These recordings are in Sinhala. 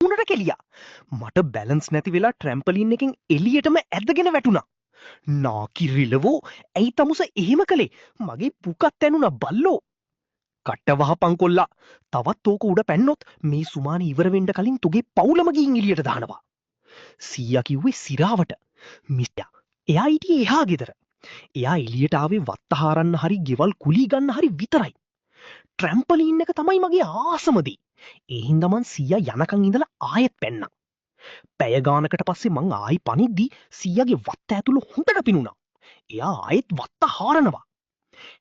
මූණට කෙලියා. මට බැලන්ස් නැති වෙලා ට්‍රැම්පලින් එකෙන් එළියටම ඇදගෙන වැටුණා. නාකි රිලවෝ, ඇයි තමුස එහෙම කළේ? මගේ පුකත් ඇනුණා බල්ලෝ. කට වහපන් කොල්ලා. තවත් ඕක උඩ පැන්නොත් මේ සුමාන ඉවර වෙන්න කලින් තුගේ පවුලම ගිහින් එළියට දානවා. සීයා කිව්වේ සිරාවට. මිස්ටර්, එයා හිටියේ එහා ගෙදර. එයා එළියට ආවේ වත්ත හාරන්න හරි ගෙවල් කුලී ගන්න හරි විතරයි. ට්‍රැම්පලීන් එක තමයි මගේ ආසම දේ. ඒ හින්දා මං සීයා යනකන් ඉඳලා ආයෙත් පැන්නා. පැය ගානකට පස්සේ මං ආයි පනිද්දි සීයාගේ වත්ත ඇතුළ හොඳට පිනුණා. එයා ආයෙත් වත්ත හාරනවා.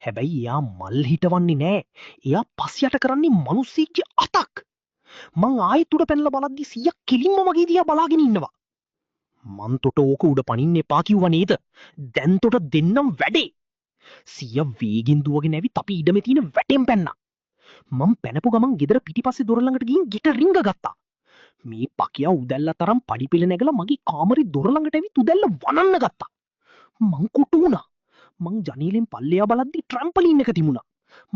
හැබැයි එයා මල් හිටවන්නේ නෑ. එයා පස් යට කරන්නේ මිනිස්සෙක්ගේ අතක්. මං ආයෙත් උඩ පැනලා බලද්දි සීයා කෙලින්ම මගේ දිහා බලාගෙන ඉන්නවා. මං තොට ඕක උඩ පනින්න එපා කිව්වා නේද? දැන් තොට දෙන්නම් වැඩේ. සීයා වේගෙන් දුවගෙන ඇවිත් අපි ඉඩමේ තියෙන වැටෙන් පැන්නා. මං පැනපු ගමන් ගෙදර පිටිපස්සේ දොර ළඟට ගිහින් ගෙට රිංග ගත්තා. මේ පකියා උදැල්ල තරම් පඩිපෙළ නැගලා මගේ කාමරේ දොර ළඟට ඇවිත් උදැල්ල වනන්න ගත්තා. මං කොටු වුණා. මං ජනේලෙන් පල්ලෙහා බලද්දි ට්‍රැම්පලින් එක තිබුණා.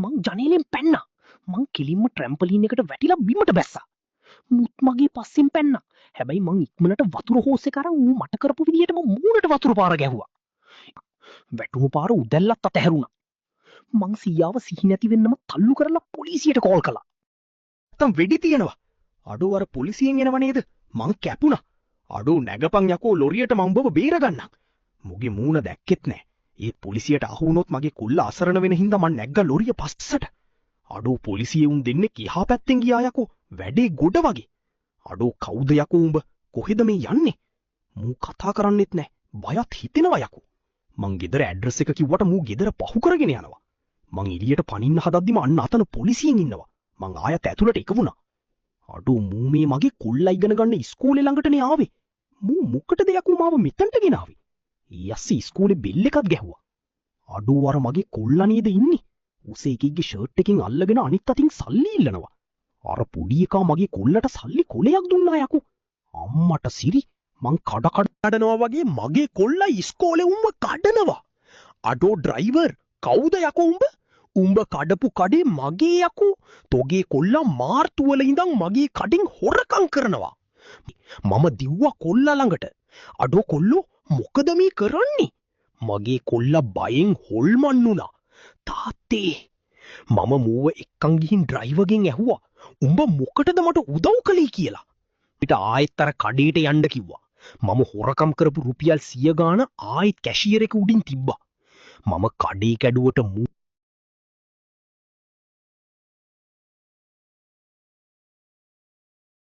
මං ජනේලෙන් පැන්නා. මං කෙලින්ම ට්‍රැම්පලින් එකට වැටිලා බිමට බැස්සා. මුත් මගේ පස්සෙන් පැන්නා. හැබැයි මං ඉක්මනට වතුර හෝස් එක අරන් ඌ මට කරපු විදියටම මූණට වතුර පාර ගැහුවා. වැටුණු පාර උදැල්ලත් අතහැරුණා. මං සීයාව සිහි නැති වෙන්නම තල්ලු කරලා පොලිසියට කෝල් කළා. නැත්තම් වෙඩි තියනවා. අඩෝ, අර පොලිසියෙන් එනව නේද? මං කැපුණා. අඩෝ, නැගපන් යකෝ ලොරියට, මං උඹව බේරගන්නම්. මුගේ මූණ දැක්කෙත් නෑ. ඒත් පොලිසියට අහු වුණොත් මගේ කොල්ල අසරණ වෙන හින්දා මං නැග්ගා ලොරිය පස්සට. අඩෝ, පොලිසියේ උන් දෙන්නෙක් එහා පැත්තෙන් ගියා යකෝ. වැඩේ ගොඩ වගේ. අඩෝ, කවුද යකෝ උඹ? කොහෙද මේ යන්නේ? මූ කතා කරන්නෙත් නෑ. බයත් හිතෙනවා යකෝ. මං ගෙදර ඇඩ්‍රස් එක කිව්වට මූ ගෙදර පහු කරගෙන යනවා. මං එළියට පනින්න හදද්දිම අන්න අතන පොලිසියෙන් ඉන්නවා. මං ආයත් ඇතුළට එක වුණා. අඩෝ, මූ මේ මගේ කොල්ලා ඉගෙන ගන්න ඉස්කෝලේ ළඟටනේ ආවේ. මූ මොකටද යකෝ මාව මෙතනට ගෙනාවේ? ඊයස්සේ ඉස්කෝලේ බෙල් එකක් ගැහුවා. අඩෝ, අර මගේ කොල්ලා නේද ඉන්නේ? උස එකෙක්ගේ ෂර්ට් එකෙන් අල්ලගෙන අනිත් අතින් සල්ලි ඉල්ලනවා. අර පොඩි එකා මගේ කොල්ලට සල්ලි කොලයක් දුන්නා යකෝ. අම්මට සිරි, මං කඩ කඩ කඩනවා වගේ මගේ කොල්ලා ඉස්කෝලේ උඹ කඩනවා. අඩෝ ඩ්‍රයිවර්, කවුද යකෝ උඹ? උඹ කඩපු කඩේ මගේ යකෝ. තොගේ කොල්ලා මාර්තු වල ඉඳන් මගේ කඩෙන් හොරකම් කරනවා. මම දිව්වා කොල්ලා ළඟට. අඩෝ කොල්ලෝ, මොකද මේ කරන්නේ? මගේ කොල්ලා බයෙන් හොල්මන් වුණා. තාත්තේ, මම මූව එක්කන් ගිහින් ඩ්‍රයිවර්ගෙන් ඇහුවා උඹ මොකටද මට උදව් කළේ කියලා. ඊට ආයෙත් අර කඩේට යන්න කිව්වා. මම හොරකම් කරපු රුපියල් 100 ගාන ආයෙත් කැෂියර් එක උඩින් තිබ්බා. මම කඩේ කැඩුවට මූ